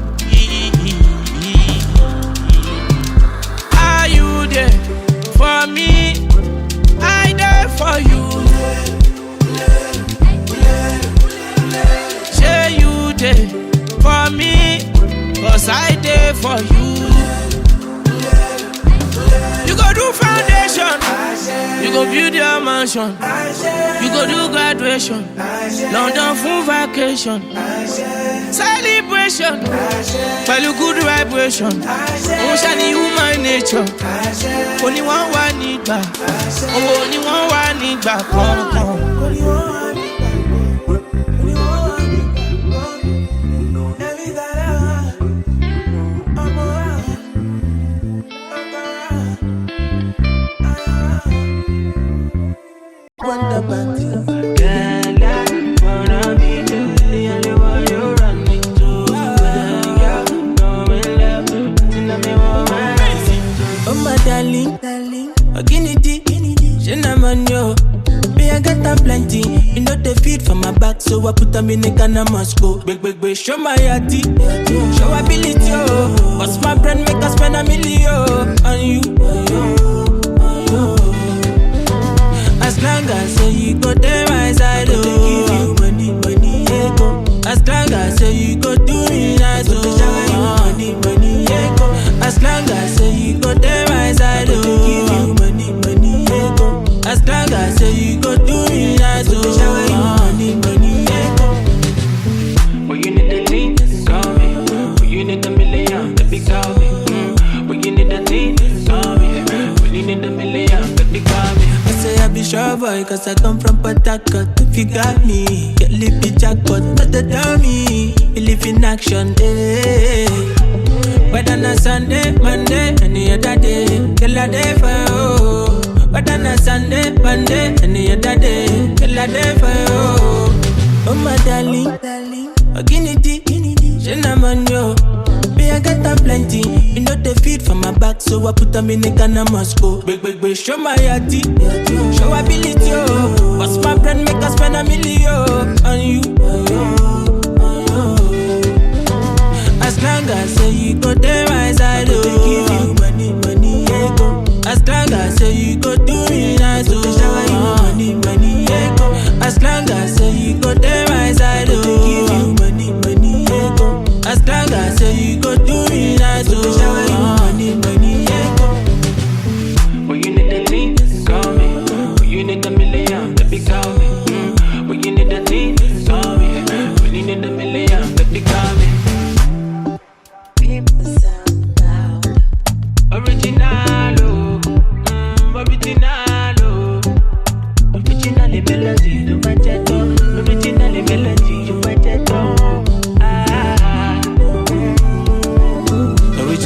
Are you there for me? I there for you. Shey you dey for me? 'Cause I dey for you. You go do foundation, you go build your mansion, you go do graduation, London fún vacation, celebration, pẹ̀lú good vibration. Òun ṣá ni human nature. Kò ní wọ́n wá nígbà, owó ni wọ́n wá nígbà kankan. Oh my darling, darling, Oginidi, Shinaman yo. Me, I got am plenty. You know they feed for my back, so I put am in a Ghana must go. Big, big, big, show my yati. Show ability, oh. What's my brand make us spend a million on you? As long as say you go there, my side, oh. Give you money, money, ego. As long as say you go do me nice, oh. Shower you money, money, ego. As long as say you go there, my side, oh. Give you money, money, ego. As long as say you go do me nice, oh. Shower you money, money, ego. But you need the thing, call me. But you need a million, baby, call me. Mm. But you need the thing, call me. But you need a million, baby, call me. I say I be sure boy, 'cause I come from Port Harcourt. If you got me, get lippy jackpot, not the dummy. Believe in action, eh. Whether na Sunday, Monday, any other day, till I dey for you. Whether na Sunday, Monday, any other day, till I dey for you. Oh my darling, darling, Oginidi, Shinaman yo. Me, I got am plenty. You know they feed for my back, so I put am in a Ghana must go. Big, big, big, show my yati. Show ability, oh. What's my brand make us spend a million on you? As long as say you go there, my side, oh. Give you money, money, ego. As long as say you go do me nice, oh. Shower you money, money, ego. As long as say you go there, my side, oh. Give you money, money, ego. As long as say you go do me nice, oh. Shower you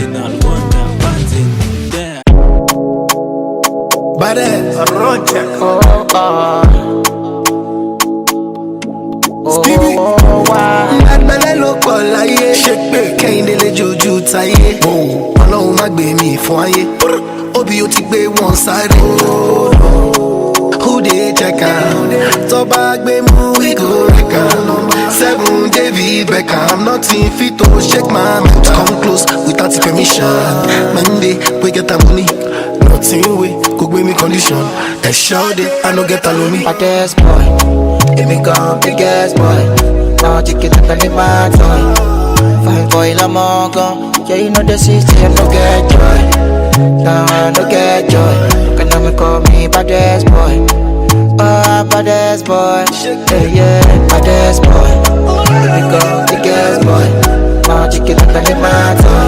Original wonder, one thing there. Bad ass. Roger. Skibidi. Bad belle ló pọ̀ láyé. Ṣé pé kẹ́hìndé lè jojú táyé? Ọlọ́run má gbé mi fún ayé. Obi ó ti gbé wọn sáré. Who dey check am? Tó bá gbé mú, we go wreck am. Seven David Beckham, nothing fit to shake my mind. Come close without permission. Monday, we get the money. Nothing we could give me condition. A sure day, I no get a lomi. Baddest boy, èmi gan biggest boy. Now chicken like an toy. Fine boy, I'm all gone. Yeah, you know the system, no get joy. Nah, no get joy. Look at me, call me baddest boy. Ah, baddest boy. Yeah, yeah, baddest boy. Let me go, biggest boy. Now chicken like an toy.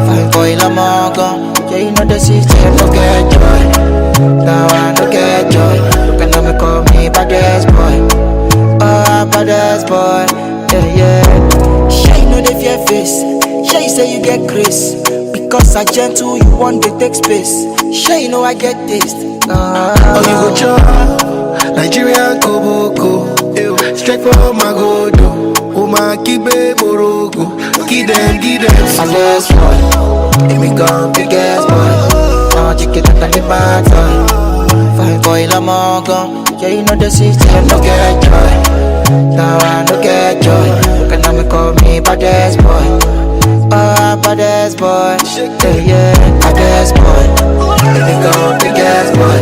Fine boy, I'm all gone. Yeah, you know the system, no get joy. Now I no get joy. Look at me, call me baddest boy. Ah, baddest boy. Yeah, yeah. Shey you know the fear face. Shey you say you get grace. Because I gentle, you want to take space. Shey you know I get taste. Ah. Oh, you go chop Nigerian koboko. Ew. Straight for my godo. Oma kibe morogo. Give them, give them. Baddest boy. Èmi gan biggest boy. Now chicken like an toy. Fine boy, I'm all gone. Yeah, you know the system, no get joy. Now I no get joy. Look at me, call me baddest boy. Ah, baddest boy. Yeah, yeah, baddest boy. Let me go, biggest boy.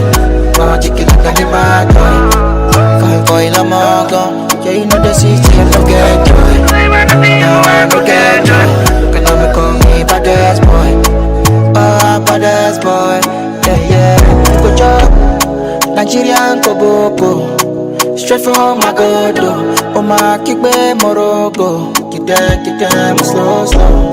Now chicken like an toy. Fine boy, I'm all gone. Yeah, you know the system, no get joy. Now I no get joy. Look at me, call me baddest boy. Ah, baddest boy. Yeah, yeah. Go chop Nigerian koboko. Straight from my godo. Oh, my kick me morogo. Kick them, kick them slow, slow.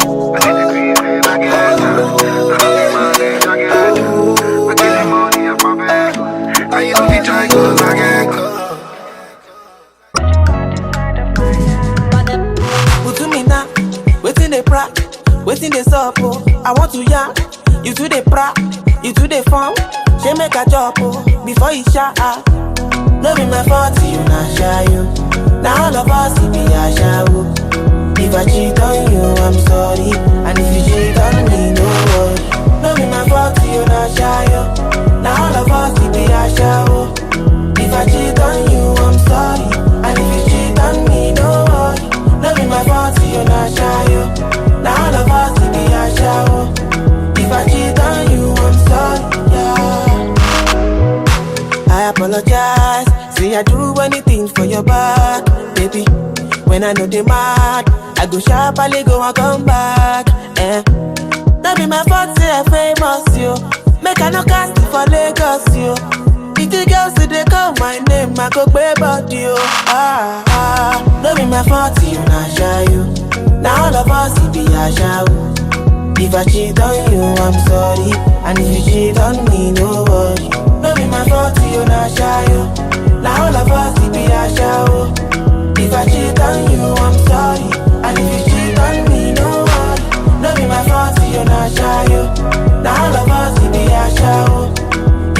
Utumina, wetin dey pra, wetin dey sup o? I want to ya, you too dey pra, you too dey form. Shey make a chop o, before you sha ah. No be my fault, you na shy you. Now all of us it be a show. If I cheat on you, I'm sorry. And if you cheat on me, no worry. No be my fault, you na shy you. Now all of us it be a show. If I cheat on you, I'm sorry. And if you cheat on me, no worry. No be my fault, you na shy you. Now all of us it be a show. If I cheat on you, I'm sorry. Yeah. I apologize. See, I do anything for your back, baby. When I know they mad, I go sharply go and come back. Eh. That be my fault, say I famous, yo. Make I no cast it for Lagos, yo. If the girls say they call my name, I go pay body, yo. Ah, ah, no be my fault, you na shy, yo. Now all of us, it be a show. If I cheat on you, I'm sorry. And if you cheat on me, no worry. No be my fault, you na shy, yo. Now all of us, it be a show. If I cheat on you, I'm sorry. And if you cheat on me, no worry. No be my fault, you na shy, yo. Now all of us, it be a show.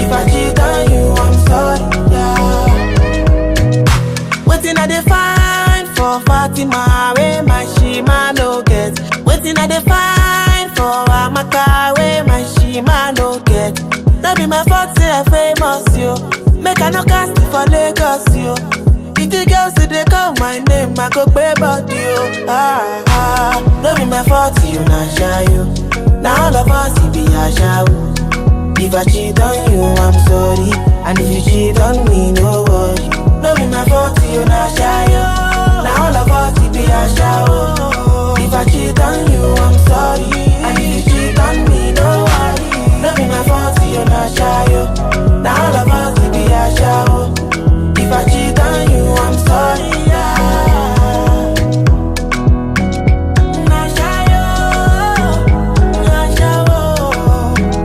If I cheat on you, I'm sorry, yeah. Wetin I dey find for Fatima, wey my shima no get? Wetin I dey find for Amaka, wey my shima no get? No be my fault, say I famous, yo. Make I no cast it for Lagos, yo. If the girls say they call my name, I go pay body, yo. Ah, ah, no be my fault, you na shy, yo. Now all of us, it be a show. If I cheat on you, I'm sorry. And if you cheat on me, no worry. No be my fault, you na shy, yo. Now all of us, it be a show. If I cheat on you, I'm sorry. And if you cheat on me, no worry. No be my fault, you na shy, yo. Now all of us, it be a show. If I cheat on you, I'm sorry, yeah. Na shy, yo. Na shy, yo.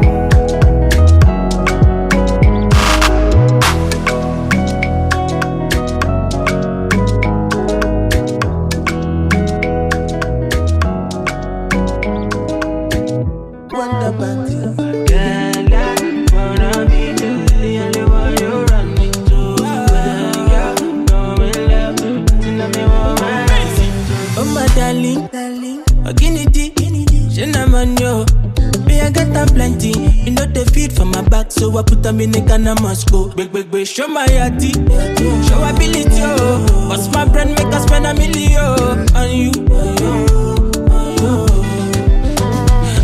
Girl, I wanna be the only one you run me to. Girl, come in love, nothing that me want. Oh my darling, darling, Oginity, she na man yo. Me I get am plenty, you know they feed for my back, so I put am in the Ghana must go. Big, big, big, show my yati, show ability, oh. Bust my brain, make us spend a million on you.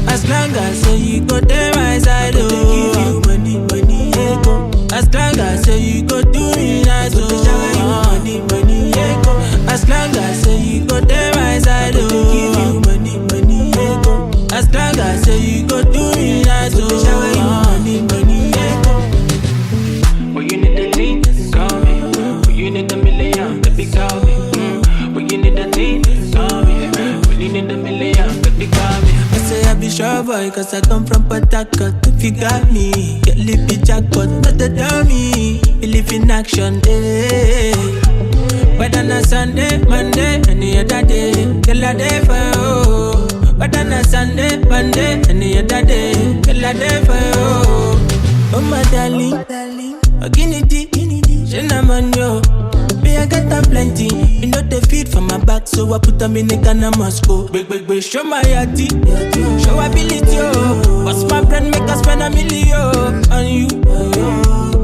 As long as say you go there my side, oh. Give you money, money, ego. As long as say you go do me nice, oh. Shower you money, money, ego. As long as say you go there my side, oh. Give you money, money, ego. As long as say you go do me nice, oh. Shower you money, money, ego. When you need a thing, call me. When you need a million, baby, call me. Mm. When you need a thing, call me. When you need a million, baby, call me. I say I be sure boy, cause I come from Port Harcourt. If you got me, get lippy jackpot, not the dummy. Believe in action, eh. Whether na Sunday, Monday, any other day, till I day for you. Whether na Sunday, Monday, any other day, till I day for you. Oh my darling, darling, Oginity, she na man yo. Me I get am plenty, you know they feed for my back, so I put am in the Ghana must go. Big, big, big, show my yati, show ability, oh. Bust my brain, make us spend a million on you.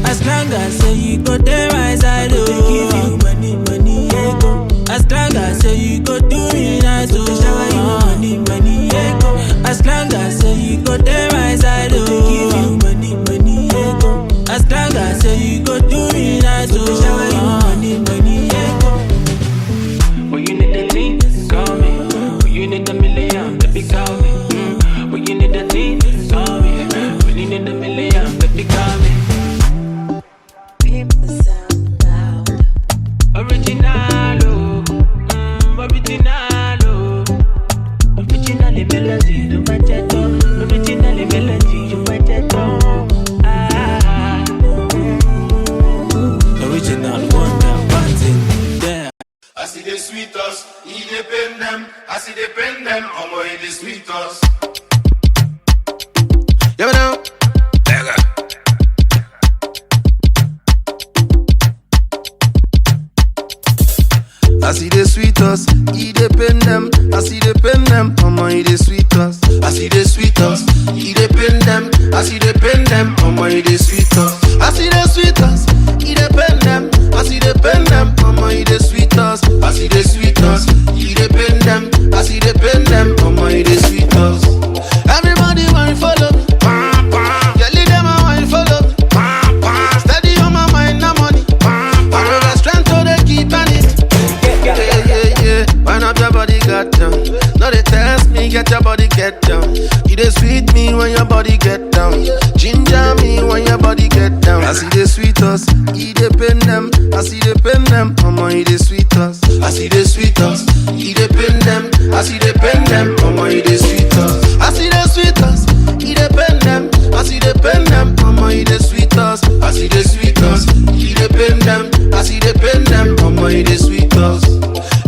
As long as say you go there my side, oh. Give you money, money, ego. As long as say you go do me nice, oh. Shower you money, money, ego. As long as say you go there my side, oh. Give you money, money, ego. As long as say you go do me nice, oh. Shower you money, money, ego. When you need a thing, call me. When you need a million, baby, call me. Mm. When you need a thing, call me. When you need a million, baby, call me. People sound loud. Original, oh. Mm, original, oh. Original melody, you might get on. Original melody, you might get on. Ah. Original wonder, one thing, yeah. As e dey sweet us, e dey pain them. As e dey pain them, omo, e dey sweet us. Yeah, man. As e dey sweet us, e dey pain them. As e dey pain them, omo, e dey sweet us. As e dey sweet us, e dey pain them. As e dey pain them, omo, e dey sweet us. As e dey sweet us, e dey pain them. As e dey pain them, omo, e dey sweet us. As e dey sweet us, e dey pain them. As e dey pain them, omo, e dey sweet us. Everybody wine follow me. Pam, pam. Girl, dem a wine follow me. Pam, pam. Steady on my mind, na money. Pam, pam. I know the strength to dey keep any. Yeah, yeah, yeah. Wine up your body, got down. No, they test me, get your body, get down. You dey sweet me when your body get down. Ginger me when your body get down. As e dey sweet us, e dey pain them. As e dey pain them, omo, e dey sweet us. As e dey sweet us, e dey pain them. As e dey pain them, omo, e dey sweet us. As e dey sweet us, e dey pain them. As e dey pain them, omo, e dey sweet us. As e dey sweet us, e dey pain them. As e dey pain them, omo, e dey sweet us.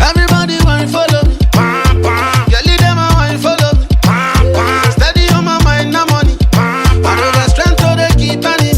Everybody wine follow me. Pam, pam. Girl, dem a wine follow me. Pam, pam. Steady on my mind, na money. Pam, pam. I know the strength to dey keep enemy.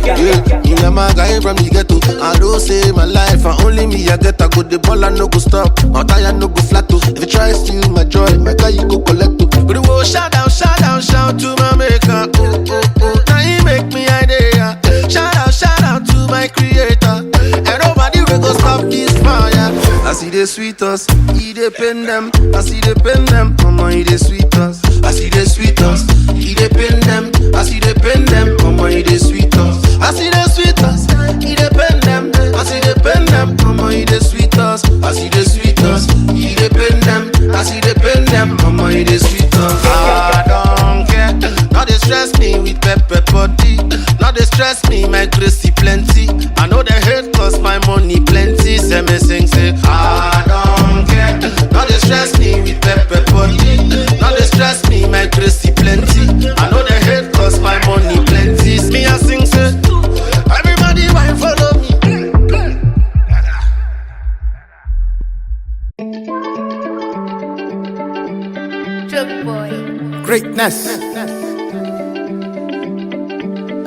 Yeah, me and my guy from the ghetto. I know say my life, and only me I get. I go the ball, I no go stop. My tire no go flat, oh. If you try steal my joy, my guy, you go collect, oh. But the world shout out, shout out, shout to my maker. Oh, oh, oh. Now he make me idea. Shout out, shout out to my creator. And nobody will go stop this fire. As e dey sweet us, e dey pain them. As e dey pain them, omo, e dey sweet us. As e dey sweet us, e dey pain them. As e dey pain them, omo, e dey sweet us. As e dey sweet us, e dey pain them. As e dey pain them, omo, e dey sweet us. As e dey sweet us, e dey pain them. As e dey pain them, omo, e dey sweet us. I don't care. No dey stress me with pepper body. No dey stress me, my crazy plenty. I know they hate cause my money plenty. Say me sing, say, I don't care. No dey stress me with pepper body. No dey stress me, my crazy plenty. I know they hate cause my money plenty. Me, I sing, say, everybody wine follow me. Look boy. Greatness.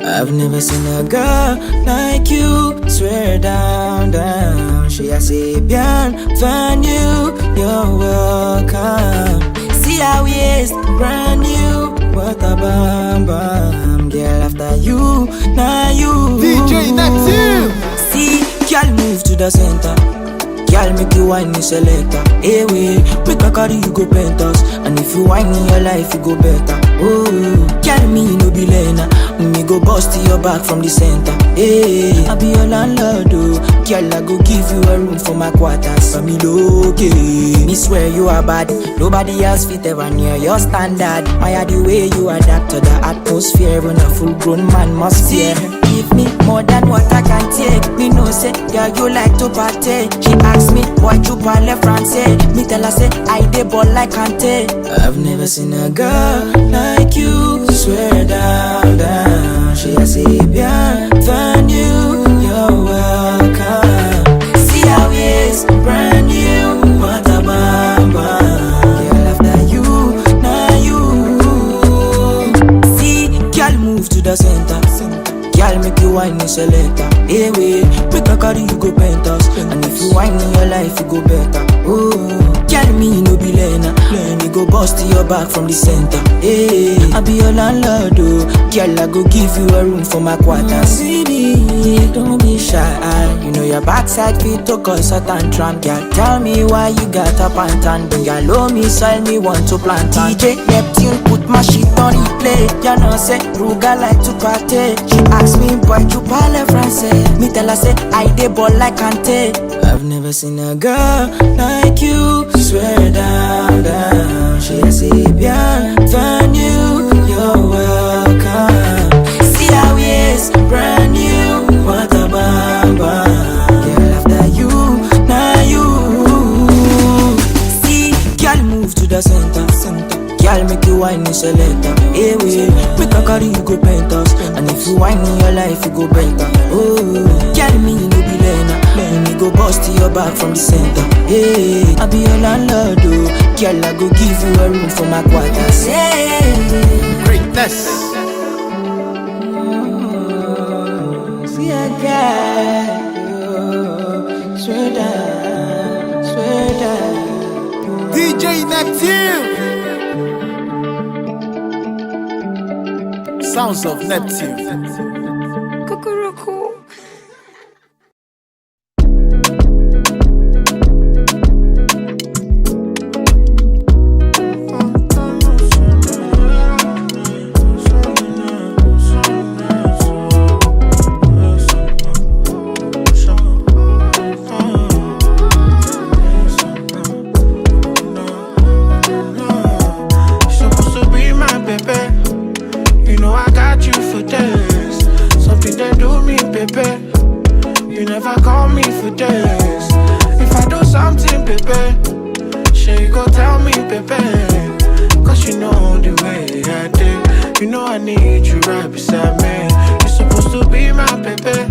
I've never seen a girl like you. Swear down, down. She a say, bienvenue, you're welcome. See how we is brand new. What a bam bam. Girl, after you, now you. D J Neptune. See, girl, move to the center. Girl, make you wine me selector. Hey, wait, make I carry you go penthouse. And if you wine in your life, you go better. Oh, girl, me no be lena. Me go bust your back from the center. Hey, I be your landlord, oh. Girl, I go give you a room for my quarters. For me, okay. Me swear you are bad. Nobody else fit ever near your standard. Why are the way you adapt to the atmosphere when a full grown man must fear? Give me more than what I can take. Me know say, girl, you like to party. She ask me, why you parle français? Me tell her say, I dey ball like Kante. I've never seen a girl like you. Swear down, down. She a say, bienvenue, you're welcome. See how it is, brand new. What a bam bam. Girl, after you, now you. See, girl, move to the center. Girl, make you wine me selector. Hey, wait, make I carry you go penthouse. And if you wine in your life, you go better. Oh, girl, me no be lena. Me go bust your back from the center. Hey, I be your landlord, oh. Girl, I go give you a room for my quarters. Baby, don't be shy. You know your backside fit to cause a tantrum. Girl, tell me why you got up and tan. Bring allow me, sell me want to plant. D J Neptune put my shit on replay. You know say Ruga like to party. She ask me, boy, you parle français? Me tell her say, I dey ball like Kante. I've never seen a girl like you. Swear down, down. She a say, bienvenue, you're welcome. See how it is, brand new. What a bam bam. Girl, after you, now you. See, girl, move to the center. Girl, make you wine me selector. Hey, wait, make I carry you go penthouse. And if you wine in your life, you go better. Oh, girl, me no be lena. Me go bust your back from the center. Hey, I be your landlord, oh. Girl, I go give you a room for my quarters. Hey. Greatness. See a girl, swear down, swear down. D J Neptune. Sounds of Neptune. Cuckoo. Supposed to be my baby. You know I got you for this. Something they do me, baby. You never call me for this. If I do something, baby, sure you go tell me, baby. Cause you know the way I do. You know I need you right beside me. You're supposed to be my baby.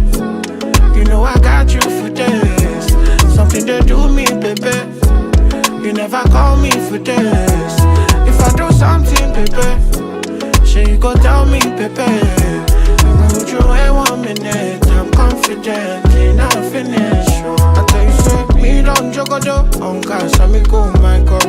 You know I got you for this. Something they do me, baby. You never call me for this. If I do something, baby, sure you go tell me, baby. I'ma hold you in one minute. I'm confident in our finish. I tell you, say, me don't joke, do on cash, I me go, my God.